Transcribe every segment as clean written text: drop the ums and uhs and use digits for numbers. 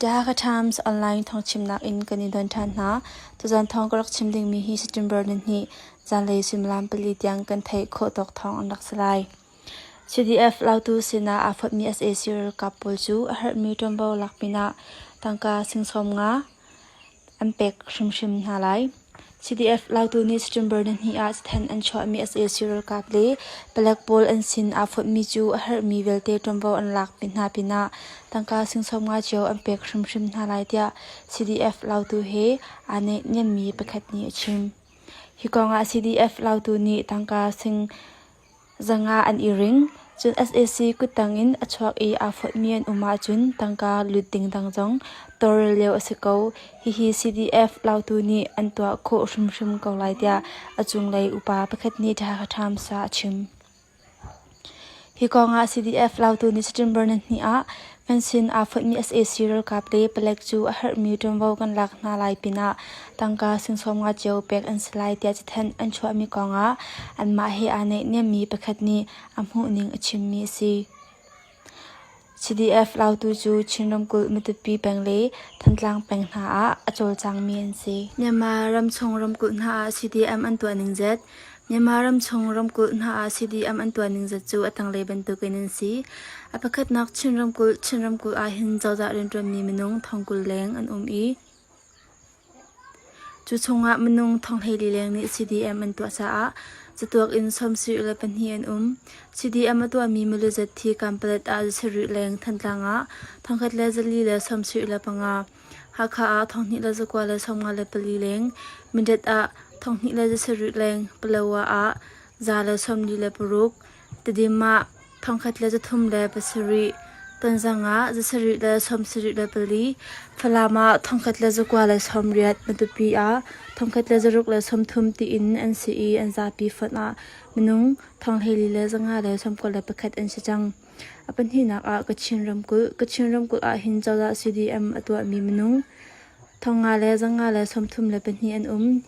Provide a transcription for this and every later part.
The Hakha Times online thawngchimnak in kan i don ṭhan hna. Tuzan thawng ka rak chim dingmi hi September nihnih zanlei suimilam pali tiang kan theih khawh tawk thawng an rak si lai. CDF Lautu sinah aa fawtmi sac ralkap pawl cu a herhmi ṭuanvo lak pinah tangka sing 50 an pek hrimhrim hna lai. CDF Lautu nih September nihnih ah cathanh an chuahmi sac ralkap le palek pawl an sin aa fawtmi cu a herhmi vialte ṭuanvo an lak hna pinah tangka sing 50 cio an pek hrimhrim hna lai tiah CDF Lautu he aa naihniammi pakhat nih a chim. Hi kongah CDF Lautu nih tangka sing 500 an i ring. Cun sac kuttang in a chuak i aa fawtmi an um ahcun tangka lut ding dang zong tawlrel lio a si ko. Hihi CDF Lautu nih an tuah khawh hrimhrim ko lai tiah a cunglei upa pakhat nih The Hakha Times ah a chim. Hi kongah CDF Lautu nih September nihnih ah Kan sin aa foihmi sac ralkap le palek cu a herhmi ṭuanvo kan lak hna lai pinah tangka sing 50 cio pek an si lai tiah cathanh an chuahmi kongah anmah he aa naihniammi pakhat nih a hmuhning a chimmi a si. CDF Lautu cu Chin ramkulh Matupi peng le Thantlang peng hna ah a cawlcangmi an si. Myanmar ramchung ramkulh hna ah CDM an tuah ning zat Myanmar ramchung ramkulh hna ah CDM an tuah ning zat cu a tanglei bantukin an si. A pakhatnak Chin ramkulh Chin ramkulh ahhin cozah rianṭuanmi minung 20,000 leng an um i cu chungah minung 14,000 leng nih CDM an tuah caah catuak in 72 an um. CDM a tuahmi milu zat hi Kanpalet ah 7 leng, Thantlang ah 1,475, Hakha ah 2,994 leng, Mindat ah 2,700 leng, Palawa ah 146, Tedim ah 1,307, Tonzang ah 774, Falam ah 1,980, Matupi ah 1,630 tiin an si i an zapi fonh ah minung 4,591 an si cang. A pahnihnak ah Kachin ramkulh. Kachin ramkulh ahhin cozah CDM a tuahmi minung 5,532 an um.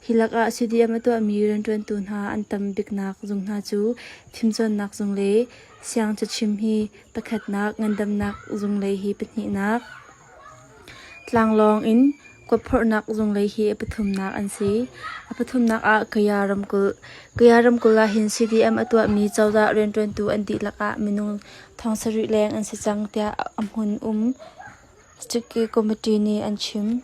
Hi lakah CDM a tuahmi rianṭuantu hna an tam biknak zung hna cu fimcawnnak zung le siangcachim hi pakhatnak, ngandamnak zung lei hi pahnihnak, tlanglawng in Kuatphorhnak zunglei hi a pathumnak an si. A pathumnak ah Kaya ramkulh. Kaya ramkulh ahhin CDM a tuahmi cozah rianṭuantu an dihlak ah minung 7,000 leng an si cang tiah a hmun um Sticky Committee nih an chim.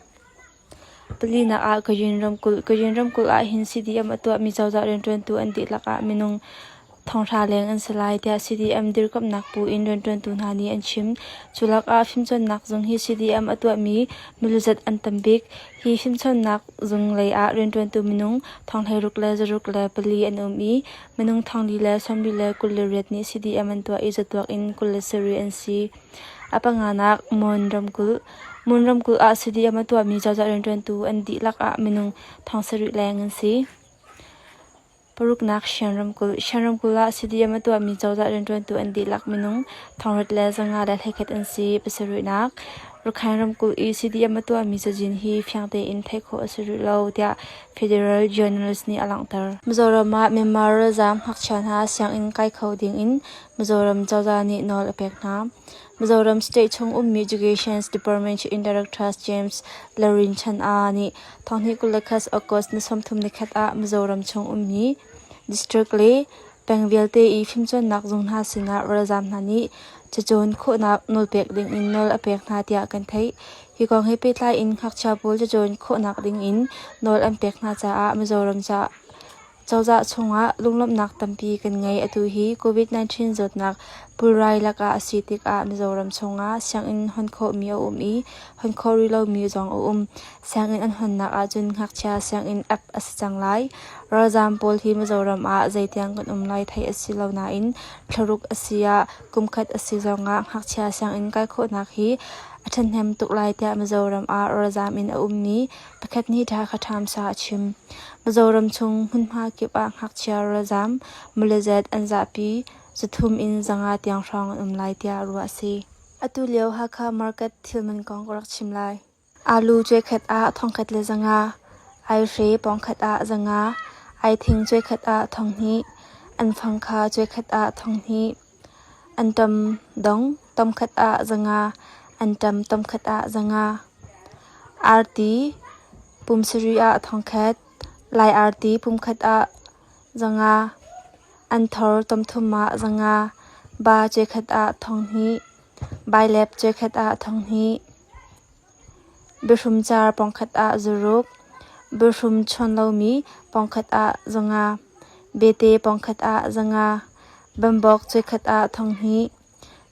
Palinak ah Kayin ramkulh. Kayin ramkulh ahhin CDM a tuahmi cozah rianṭuantu an dihlak ah minung 5,000 leng an si lai tiah CDM dirkamhnak bu in rianṭuantu hna nih an chim. Cu lakah fimcawnnak zung hi CDM a tuahmi miluzat an tam bik. Hi fimcawnnak zung lei ah rianṭuantu minung 16,604 an um i minung 4,028 nih CDM an tuah i zatuak in 27 an si. A panganak Mon ramkulh. Mon ramkulh ah CDM a tuahmi cozah rianṭuantu an dihlak ah minung 7,000 leng an si. Paruknak Shan ramkulh. Shan ramkulh ah CDM a tuahmi cozah rianṭuantu an dihlak minung 6,521 an si. Pasarihnak Rakhine ramkulh i CDM a tuahmi cazin hi fiang tein theih khawh a si rih lo, tiah Federal Journalist nih a langhter. Mizoram ah Myanmar ralzaam ngakchia hna sianginn kai kho dingin Mizoram cozah nih nawl a pek hna. Mizoram state chung ummi Education Department Director James Larinchana nih 2021 August ni 31 ah Mizoram chung ummi district le peng vialte i fimcawnnak zung hna sinah ralzaam hna nih cacawn khawhnak nawlpek dingin nawl a pek hna tiah kan theih. Hi kong he pehtlai in ngakchia pawl cacawn khawhnak dingin nawl an pek hna caah Mizoram Cozah chungah lunglawmhnak tampi kan ngei. Atu hi COVID-19 zawtnak pulrai lakah a si tikah Mizoram chungah sianginn hon khawhmi a um i hon khawh rih lomi zong a um. Sianginn an honnak ahcun ngakchia sianginn ap a si cang lai. Ralzaam pawl hi Mizoram ah zeitiang kan um lai theih a si lo nain thlaruk a si ah kumkhat a si zongah ngakchia sianginn kai khawhnak hi a ṭhahnem tuk lai tiah Mizoram ah ralzaam in a ummi pakhat nih Hakha Times ah a chim. Mizoram chung hmunhma kip ah ngakchia ralzaam mulezet an zahpi 300 in 500 tiang hrawng an um lai tiah ruah a si. Atu lio Hakha market thilman kong ka rak chim lai. Alu cuaikhat ah thongkhat le 500, aihre pawngkhat ah 500, aithing cuaikhat ah 2,000, anfang kha cuaikhat ah 2,000, anṭam dong tomkhat ah 500, Anṭam tomkhat ah 500. Arti pum sarih ah 1000. Lai arti pumkhat ah 500. Anthor tomthum ah 500. Ba cuaikhat ah 2000. Bailep cuaikhat ah 2000. Biahrum car pawngkhat ah 600. Biahrum chawn lomi pawngkhat ah 500. Bete pawngkhat ah 500. Bambawk cuaikhat ah 2000.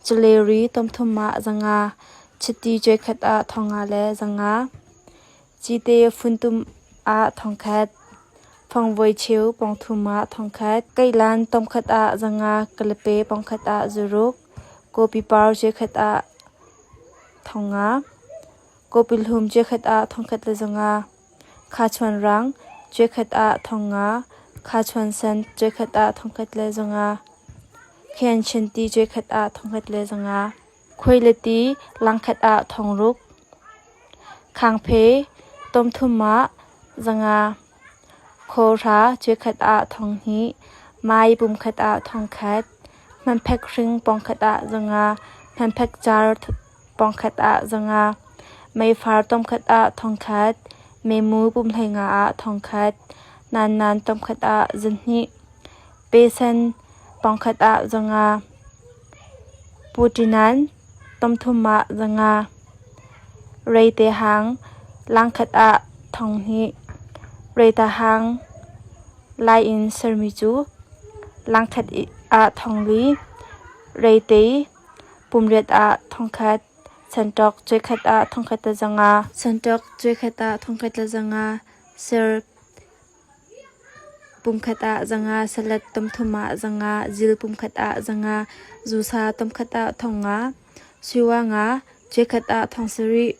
Caleri tomthum ah 500. Chiti cuaikhat ah 5,000 le 500. Cite funtum ah 1000. Fangvoi cheu pawngthum ah 1000. Kailan tomkhat ah 500. Kalape pawngkhat ah 600. Kawpi par cuaikhat ah 5,000. Kawpi hlum cuaikhat ah 1,000 le 500. Khachuan rang cuaikhat ah 5,000. Khachuan sen cuaikhat ah 1,000 le 500. Khianchinti cuaikhat ah 1,000 le 500. Khuailati langkhat ah 6,000. Khangphe tomthum ah 500. Khawhra cuaikhat ah 2,000. Mai pumkhat ah 1,000. Hmanphek hring pawngkhat ah 500. Hmanphek car pawngkhat ah 500. Meifar tomkhat ah 1,000. Memu pum 15 ah 1,000. Nannan tomkhat ah 200. Pesen pawngkhat ah 500. Putinan tomthum ah 500. Reite hang langkhat ah 2,000. Reita hang lai in sermi cu langkhat ah 4,000. Reite pumriat ah 1,000. Sanṭawk cuaikhat ah 1,000 le 500. Sanṭawk cuaikhat ah 1,000 le 500. Ser pumkhat ah 500, salat tomthum ah 500, zil pumkhat ah 500, zusa tomkhat ah 5,000, suiwa nga cuaikhat ah 7,000,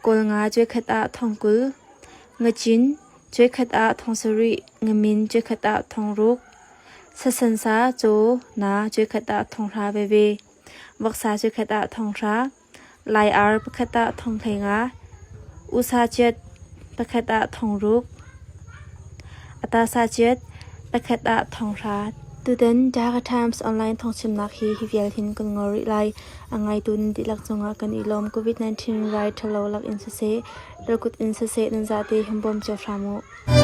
kawl nga cuaikhat ah 20,000, ngacin cuaikhat ah 7,000, ngamin cuaikhat ah 6,000, sasansa caw na cuaikhat ah 5,000 veve, voksa cuaikhat ah 5,000, lai ar pakhat ah 15,000, usa chiat pakhat ah 6,000, Atasachiat pakhat ah 5,000. Tutan Dhaka Times online thawngchimnak hi hi vial hin kan ngol rih lai. A ngaitu nan dihlak cungah kan i lawm. COVID-19 rai ṭhalo lak in siseh, ralkut in siseh nan zate hin bawm cio hram u.